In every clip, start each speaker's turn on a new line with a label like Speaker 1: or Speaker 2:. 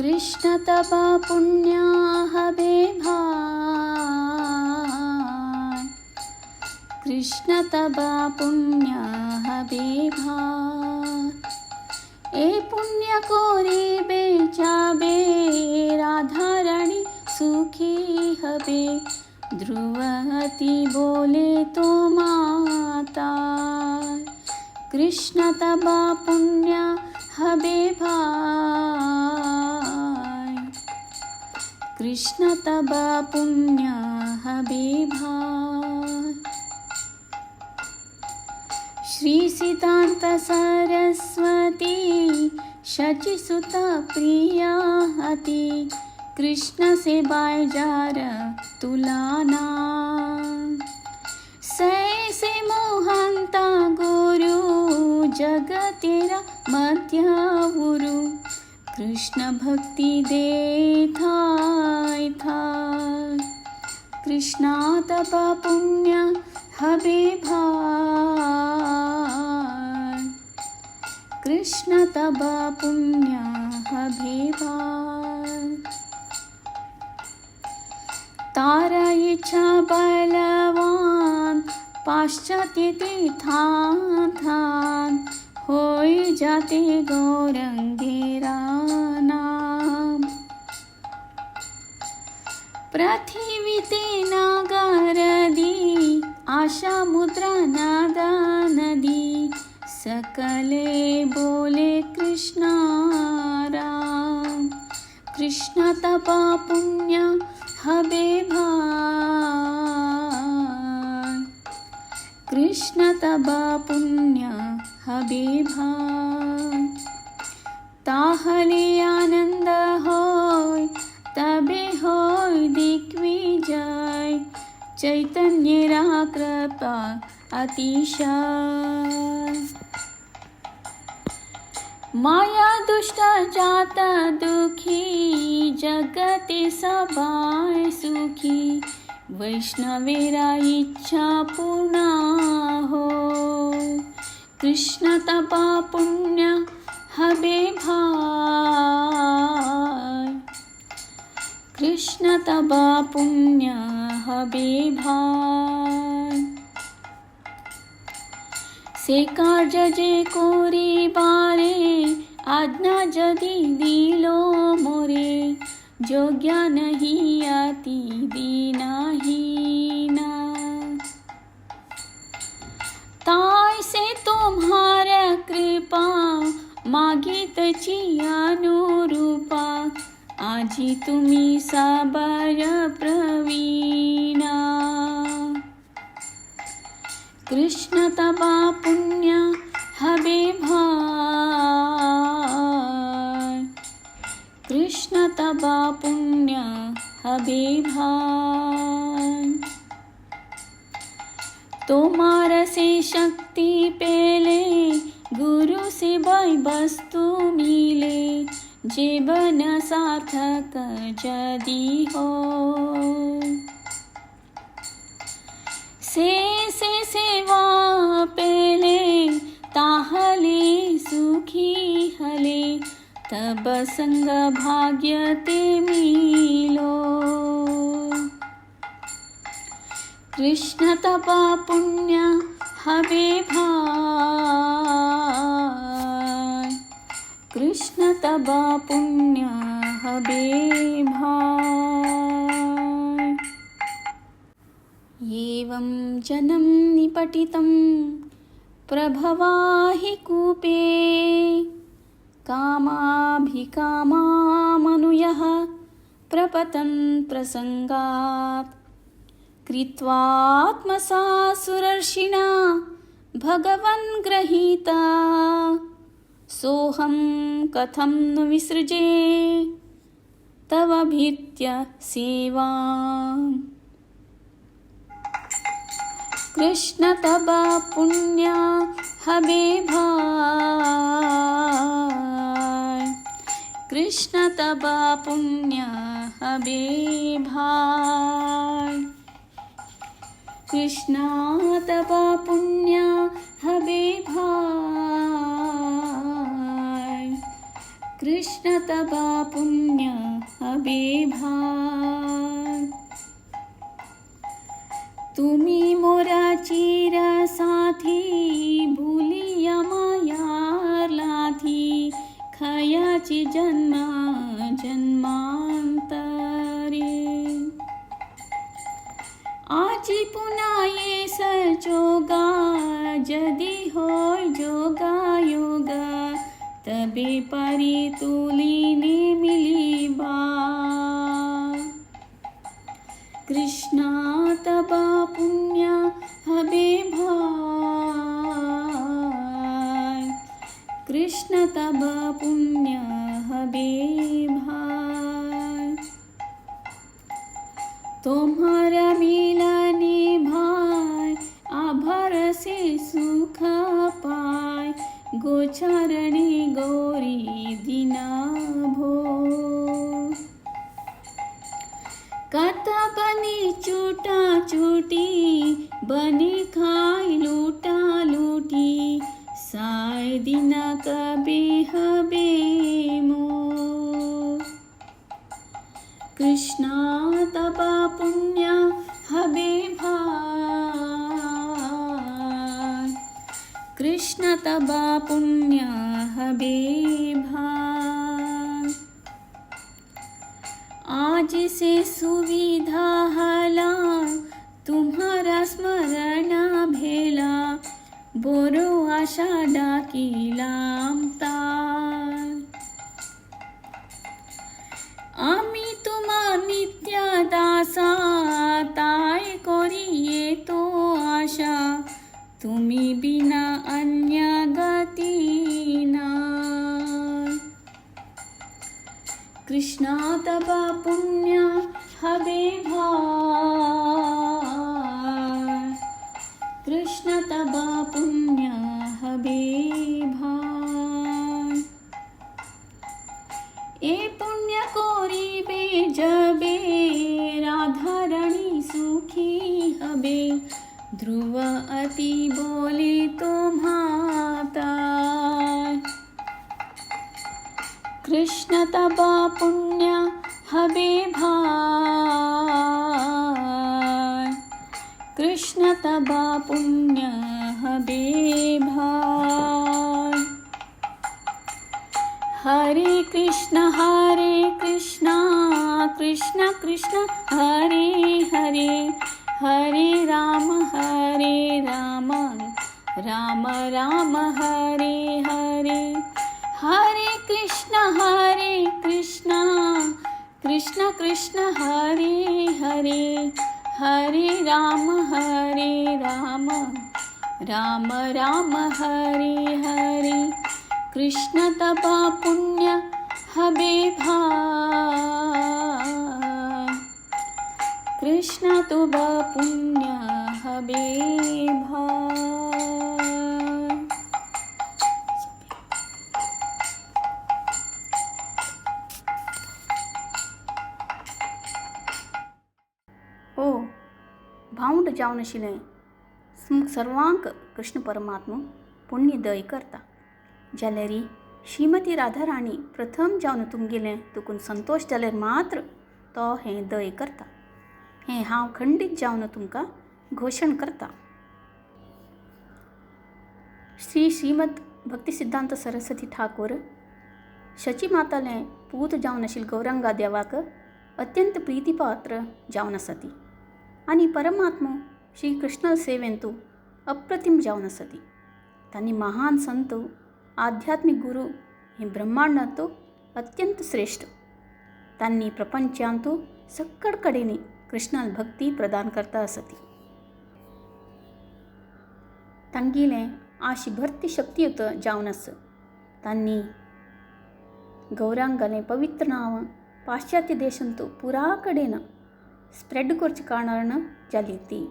Speaker 1: কৃষ্ণ তবা পুণ্যা হবে ভাই, কৃষ্ণ তবা পুণ্যা হবে ভাই। এই পুণ্য করিবে যাবে, রাধারানী সুখী হবে, ধ্রুবতী বলে তোমাতা। কৃষ্ণ তবা পুণ্য হবে ভাই, কৃষ্ণ তবা পুণ্য হবে ভাই। শ্রী সিদ্ধান্ত সরস্বতী শচীসুত প্রিয়া অতি, কৃষ্ণ সেবায় যার তুলানা। সে মোহন্তা গুরু জগতেরা মধ্যাগুরু, কৃষ্ণ ভক্তি দে থায় থায়। কৃষ্ণ তবা পুণ্য হবে ভাই, কৃষ্ণ তবা পুণ্য হবে ভাই। তারা ইচ্ছা বলবান পাশ্চাত্যে থান থান, হয়ে যাতে গৌরঙ্গেরা নাম। পৃথিবীতে নাগারদি আশা মুদ্রা নাদা নদী, সকলে বলে কৃষ্ণ রাম। কৃষ্ণ তপা পুণ্য হবে ভাই, কৃষ্ণ তবা পুণ্য হবে ভাই। তাহলে আনন্দ হয় তবে হয় দিগ্বিজয়, চৈতন্যেরা কৃপা অতিশয়। মায়া দুষ্ট জাত দুঃখী জগতে সবাই সুখী, বৈষ্ণবেরা ইচ্ছা পূর্ণা হো। কৃষ্ণ তপা পুণ্য হবে ভাই, কৃষ্ণ তবা পুণ্য হবে ভাই। সে কার্য যে করিবারে আজ্ঞা যদি দিল মোরে, যোগ্য নহি অতি দীনহীনা। তাই সে তোমার কৃপা মাগিতছি অনুরূপা, আজি তুমি সবর প্রবীণা। কৃষ্ণ তবা পুণ্য হবে ভাই, কৃষ্ণ তবা পুণ্য হবে ভাই। তোমার সে শক্তি পেলে গুরু সেবায় বস্তু মিলে, জীবন সার্থক যদি হো। সে সে সেবা পেলে তাহলে সুখী হলে, তব সঙ্গ ভাগ্যতে মিলো। কৃষ্ণ তপা পুণ্য হবে ভাই, কৃষ্ণ তবা পুণ্য হবে ভাই। एवं जनं निपटितं प्रभवाहि कूपे, कामाभिकामामनुयः प्रपतन् प्रसङ्गात्। कृत्वात्मसा सुरर्षिणा भगवन् गृहीता, सोऽहं कथं नु विसृजे तव भीत्य सेवाम्। কৃষ্ণ তবা পুণ্য হবে ভাই, কৃষ্ণ তবা পুণ্য হবে ভাই। কৃষ্ণ তবা পুণ্য হবে ভাই, কৃষ্ণ कृष्ण तबा पुण्य हबे भाय। তুমি মোরা চির সাথী ভুলিয়া মায়ার লাথি খায়াছি জন্ম জন্মান্তরে। আজি পুনা এ সযোগা যদি হয় যোগা যোগা তবে পারি তুলিনে মিলিবা। কৃষ্ণ তবা পুণ্য হবে ভাই, কৃষ্ণ তবা পুণ্য হবে ভাই। তোমার মিলনে ভাই আভার সে সুখ পায়, গোচারণে গৌরী দিনা ভো। कत बनी चूटा चूटी बनी खाई लूटा लूटी साय दिना कबे हबे मो। कृष्णा तबा पुण्य हबे भाई, कृष्ण तबा पुण्य हबे भाई। आज से सुविधा हला तुम्हारा स्मरण भेला, बोरो आशा डाकिलाम तार। আমি তোমার নিত্য দাসা তাই করিয়ে তো আশা, তুমি বিনা অন্য গতি না। কৃষ্ণ তবা পুণ্য হবে ভাই, কৃষ্ণ তবা পুণ্য হবে ভাই। এ পুণ্য করিবে যাবে রাধারানী সুখী হবে, ধ্রুব অতি বলে তোমাতা। কৃষ্ণ তবা পুণ্য হবে ভাই, কৃষ্ণ তবা পুণ্য হবে ভাই। হরে কৃষ্ণ হরে কৃষ্ণ কৃষ্ণ কৃষ্ণ হরে হরে, হরে রাম হরে রাম রাম রাম হরে হরে। হরে কৃষ্ণ হরে কৃষ্ণ কৃষ্ণ কৃষ্ণ হরে হরে, হরে রাম হরে রাম রাম রাম হরে হরে। কৃষ্ণ তবা পুণ্য হবে ভাই, কৃষ্ণ তবা পুণ্য হবে ভাই।
Speaker 2: ओ भावंड जावन आशिल्लें सर्वांक कृष्ण परमात्मा पुण्य दय करता जाल्यार श्रीमती राधाराणी प्रथम जावन तुमगेलें तुकून संतोश जाल्यार मात्र तो हें दय करता, हें हांव खंडीत जावन तुमकां घोशण करता। श्री श्रीमद भक्ती सिद्धांत सरस्वती ठाकूर शची मातालें पूत जावन आशिल्ले गौरंगा देवाक अत्यंत प्रितीपात्र जावन आसा ती आनी परमात्मो श्री कृष्ण सेवेंतु अप्रतिम जावन आसा ती। तांणी महान संत आध्यात्मिक गुरु हे ब्रह्मांडांतु अत्यंत श्रेष्ठ, तांणी प्रपंचांतु सक्कड कडेनी कृष्णाल भक्ती प्रदान करता आसती। तांगेलें आशी भरती शक्तियुत जावन आसा। तांणी गौरांगालें पवित्र नांव पाश्चात्य देशांतु पुरा कडेन स्प्रेड करचे कारणान जाली ती।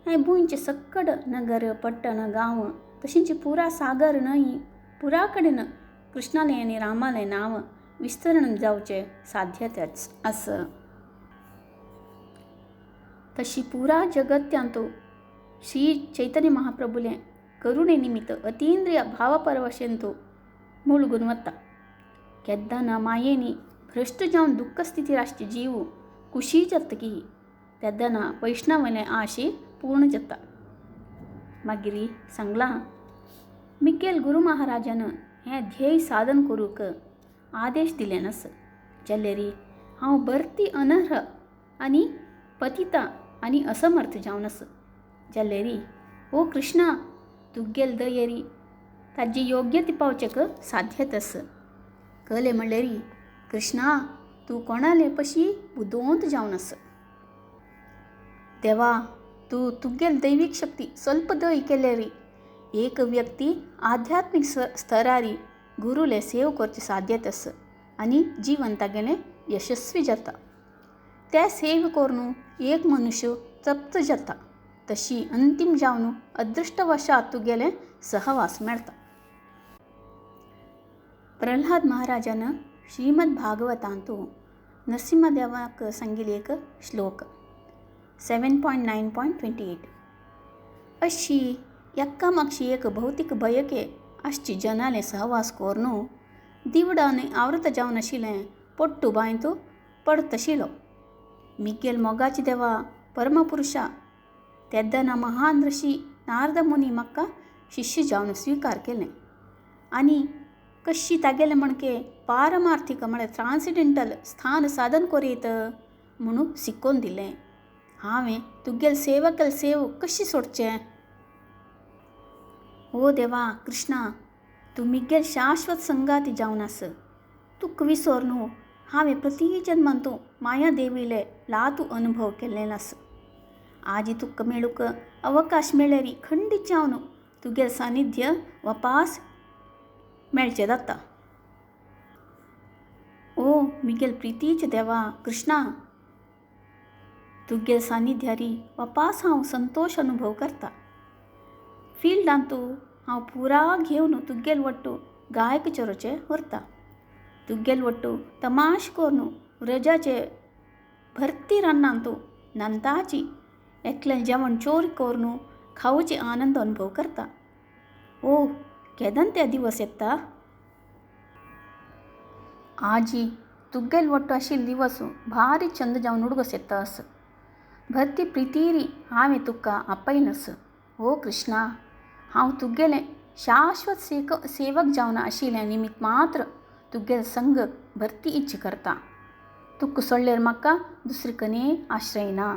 Speaker 2: हें भुंयचें सक्कड नगर पट्टण गांव तशेंच पुरा सागर न्हंय पुरा कडेन कृष्णालें आनी रामालें नांव विस्तरण जावचें साध्यताच आसा। तशी पुरा जगत्यांतु श्री चैतन्य महाप्रभुलें करुणे निमित्त अतींद्रिय भावपरवशेंतु मूळ गुणवत्ता। केद्दाना मायेनी भ्रश्ट जावन दुख्ख स्थितीर आसचे जीव कुशी जातकी तेदना वैष्णवले आशी पूर्ण जाता. मागीर सांगलां मिगेल गुरू महाराजान हें ध्येय साधन करूंक आदेश दिले नास जाल्यार हांव भरती अनर्ह आनी पतिता आनी असमर्थ जावन आस. जाल्यार ओ कृष्णा तुगेल दयेरी ताजी योग्य ती पावचेक साध्यत आस. कले म्हणल्यार कृष्णा तूं कोणाले पशी बुदवंत जावन आस. देवा तूं तुगेल दैवीक शक्ती स्वल्प दय केल्यारी एक व्यक्ती आध्यात्मीक स्तरारी गुरुले सेव करचे साध्यत आस आनी जिवन तागेलें यशस्वी जाता. त्या सेव करून एक मनुष्य तृप्त जाता तशी अंतीम जावन अदृश्टवशात तुगेलें सहवास मेळटा. प्रल्हाद महाराजान श्रीमद भागवतांतु नरसिंहदेवाक सांगिल्ली एक श्लोक 7.9.28. अशी एक्कामाक्षी एक भौतीक भयके आसची जनाले सहवास करून दिवडान आवृत जावन आशिल्लें पोट्टू बांयतू पडतशिलो. मिगेल मोगाची देवा परमपुरुषा तेदना महान ऋषी नारद मुनी म्हाका शिष्य जावन स्वीकार केलें आनी कशी तागेलें म्हणके पारमार्थीक म्हळ्यार ट्रान्सिडेंटल स्थान साधन करीत म्हणून शिकोवन दिलें. हांवें तुगेल सेवकल सेव कशी सोडचें? ओ देवा कृष्णा तूं मिगेल शाश्वत संगाती जावन आस. तुका विसर न्हू हांवें प्रति जन्मान तूं माया देवीले लातू अनुभव केल्लें आस. आजी तुका मेळूंक अवकाश मेळ्ळ्यार खंडीत जावन तुगेल सानिध्य वापास मेळचें जाता. ओ मिगेल प्रितीचे देवा कृष्णा तुगेल सानिध्यारी वापास हांव संतोश अनुभव करता. फिल्डांतू हांव पुरा घेवन तुगेल वट्टू गायक चरोचे व्हरता. तुगेल वट्टू तमाश करून व्रजाचे भरती रान्नांतू नंताची एकलें जेवण चोरी करून खावचे आनंद अनुभव करता. ओ केदन ते दिवस येता. आजी तुगेल वट्टू आशिल्ले दिवस भारी चंद जावन उडगोस येता आस. भरती प्रितीरी हांवें तुका आपयनस. ओ कृष्णा हांव तुगेलें शाश्वत सेवक जावन आशिल्लें निमित्त मात्र तुगेल संग भरती इच्छा करता. तुका सोडल्यार म्हाका दुसरे कने आश्रय ना.